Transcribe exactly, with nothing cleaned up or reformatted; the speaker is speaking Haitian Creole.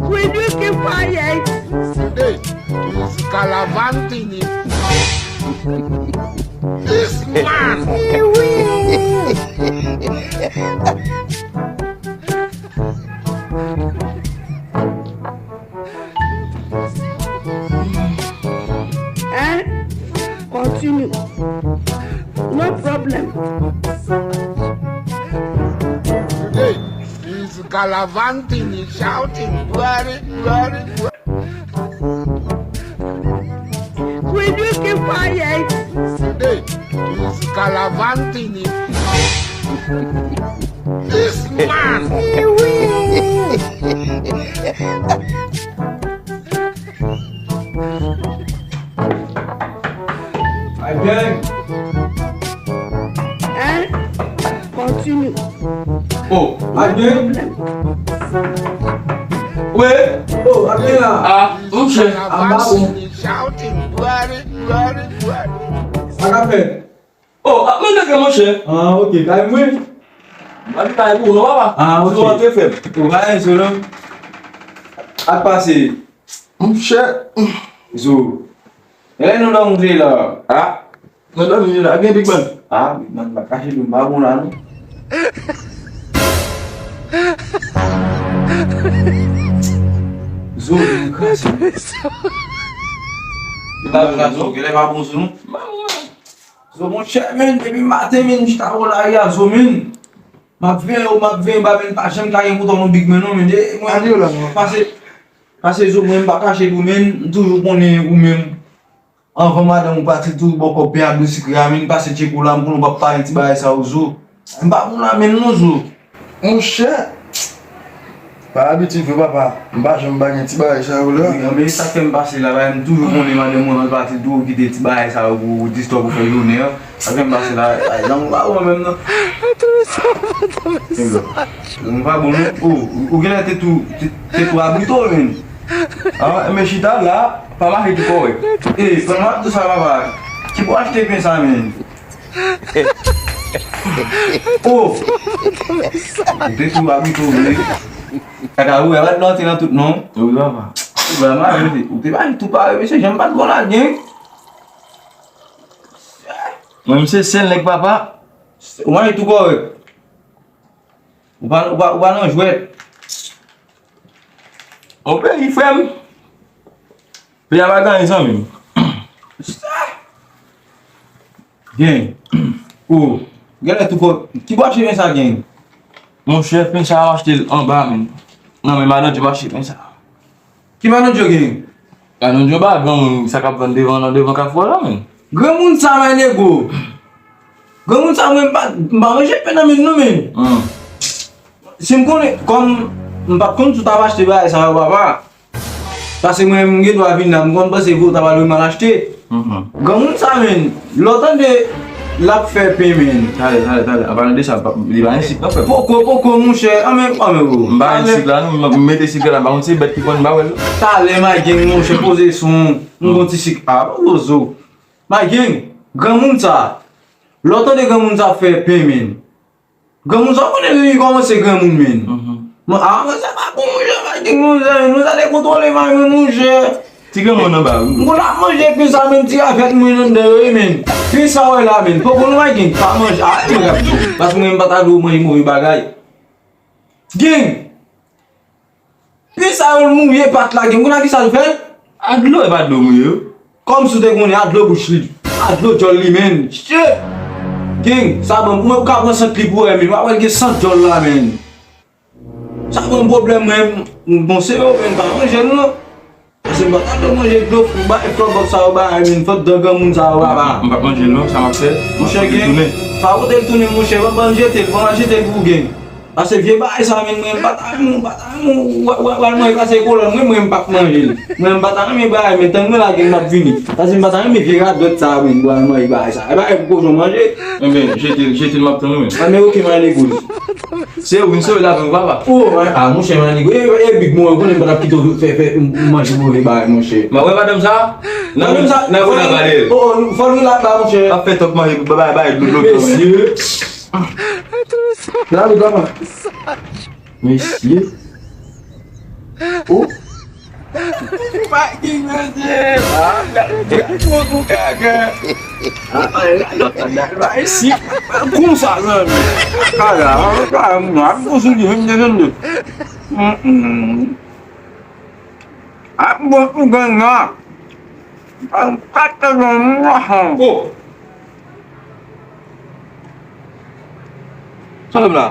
Will you keep quiet? Today is Galavantini. This man. Hein? Continue. No problem. Today is Galavantini shouting, bloody, bloody, bloody. Will you keep quiet? Today is Galavantini. This man. Ay, gang. Hein? Continue. Oh, ay, gang. Wi. Oh, ay, gang la. Ah, monchè. Anba bon. Shouting, bloody, bloody, bloody. Sa ka fèt? Oh, ap mande ke monchè. Ah, ok, kay mwen. Mwen kay pou ou, non, papa? Ah, ok. Sou antre fè m. Ou pa enso, non? Ak pase. Monchè. Zo. E lè nou nan moute la. Ah. Nan dòmi la, gen Big Man. Ah, Big Man, pa kache dou, m pa bon la, non. Zo, nou kraze. Big Man, kraze, ou genlè pa bon sou nou. Zo, monchè, men, depi maten, men, m chita bò lari a, zo, men. M ap venyen, m ap venyen, ba, men, pa janm ka gen kouton non, Big Man, non, men. E, mwen, pase, pase, zo, mwen, m pa kache dou, men, m toujou konnen ou menm. Anvan madanm ou pati, toujou ba w kòb pen ak dlo sikre a, men, pase tcheke w la, m konnen w p ap pale ti bagay sa yo, zo. M pa moun la, men, non, zo. Monchè, pa abitid vre, papa. M pa janm pa gen ti bagay sa yo la. Wi, anben, sa k fè m pase la, bagay, m toujou konnen madanm mwen, lè l pati, toujou kite ti bagay sa yo pou, pou distòb ou fè jounen an. Sa k fè m pase la, ay, lanmou pa bon menm, non. M pa bon, non. Ou, ou genlè te tou, te, te tou abrite w, men. Ah, men chita la, pa mache tou kòrèk. E, pandan w ap di sa, papa, ki pou achte pen sa, men? Oh! Ou te tou abrite w vre. Kaka, ou wè, pa t nòte nan tout non. Ou wè, papa. Ou wè, ma, ou te, ou te bay tou pare, mesye, janm pa t bon la, gen. Mwen, m se sèl nèg, papa. Ou manje tou kòrèk. Ou pa, ou pa, ou pa nan jwèt. On peyi, frè m. Peyi a pa gen anyen, zanmi m. Gen. Ou. Genlè tou fò. Ki bò cheve sa gen? Monchè, pen sa a achte l anba, men. Nan men madan Djo m achte pen sa a. Ki madan Djo gen? Madan Djo ba granmoun sa k ap vann devan, nan devan kafou a la, men. Granmoun sa, my nego. Granmoun sa, mwen, m pa, m pa manje pen nan men l, non, men. Hmm. Si m konnen, kòm m pa t konn si w t ap achte bagay sa yo, papa. Paske mwen, m gen dwa vin la, m konn panse ke w ta pral mal achte. Mhm. Granmoun sa, men, lè w tande l ap fè pen, men. Talè, talè, talè. An palan de sa, pa, li pa ensi, non, frè m. Poko, poko, monchè. An, men, an, men, o. M pa ensi la, non, m mete sik la, m pa konn se bèt ki pran, m pa wè l. Talè, my gang, monchè, poze sou m gon ti sik. A, poko zo. My gang, granmoun sa. Lè w tande granmoun sa ap fè pen, men. Granmoun sa, w konnen depi kòmanse granmoun, men. Mhm. Mwen, a, mwen, sa pa bon, monchè, pa gen, monchè, nou sa dekontwole, pa gen, monchè. Ti granmoun anba, wi. M konn ap manje pen sa, men, ti ravèt mwen anndan yo, wi, men. Pen sa, w wè la, men. Poko nou pa gen, pa manje. A, mwen, paske mwen, m pa ta dwe manje move bagay. Gen. Pen sa yo l mouye, pa t lage. M konn a kisa l fè? A dlo, e pa dlo mouye yo. Kòmsi w te konnen, a dlo bouch li. A dlo djòl li, men. Shit! Gang, sa ban m, ou menm ou ka pran sant li pou wè, men. W ap wè l gen sant djòl la, men. Sa ban m pwoblèm, men. Bon, se yo, men, pa manje l, non. Paske m pa ta dwe manje dlo, m bay flòbòt sa yo, bay, men. Fòk dan granmoun sa yo, papa. M p ap manje l, non, sa m ap fè. Monchè, gang, pa pote l tounen, monchè. Pa ban l jete l, pa ban l jete l pou gang. Paske vye bagay sa, men, mwen, m pa ta renmen, m pa ta renmen, w, w, w al manje pase kolòn, mwen, mwen, m p ap manje l. Mwen, m pa ta renmen bagay, men tann mwen la, gen m ap vini. Paske m pa ta renmen vye radòt sa, men, w al manje bagay sa. E bagay pou kochon manje. Enben, jete l, jete l, m ap tann ou, men. A, men oke, my niggas. Se ou vin sove lavi m, papa. O, a, monchè, my nigga. E, e, Big, mwen, konnen m pa t ap kite w fè, fè, m, manje move bagay, monchè. Mwen, wè madanm sa? Nan, madanm sa, nan, fò nou, nan, o, o, fò nou la ba, monchè. Ap fè tòk manje, bay, bay, dlo, dlo, dlo, men. Mesye. Lavi, papa. Mesye. Oh. Fucking mesye. Ah, gade, gade, gade, gade. Ah, gade, gade, gade, isi. Konsa, zanmi. Kaka, kaka, mwen, ap konsouli, vennde, vennde. Mm, mm. Ap bon pou gang nan. An kat nan mwa. Oh. Sa fè m la?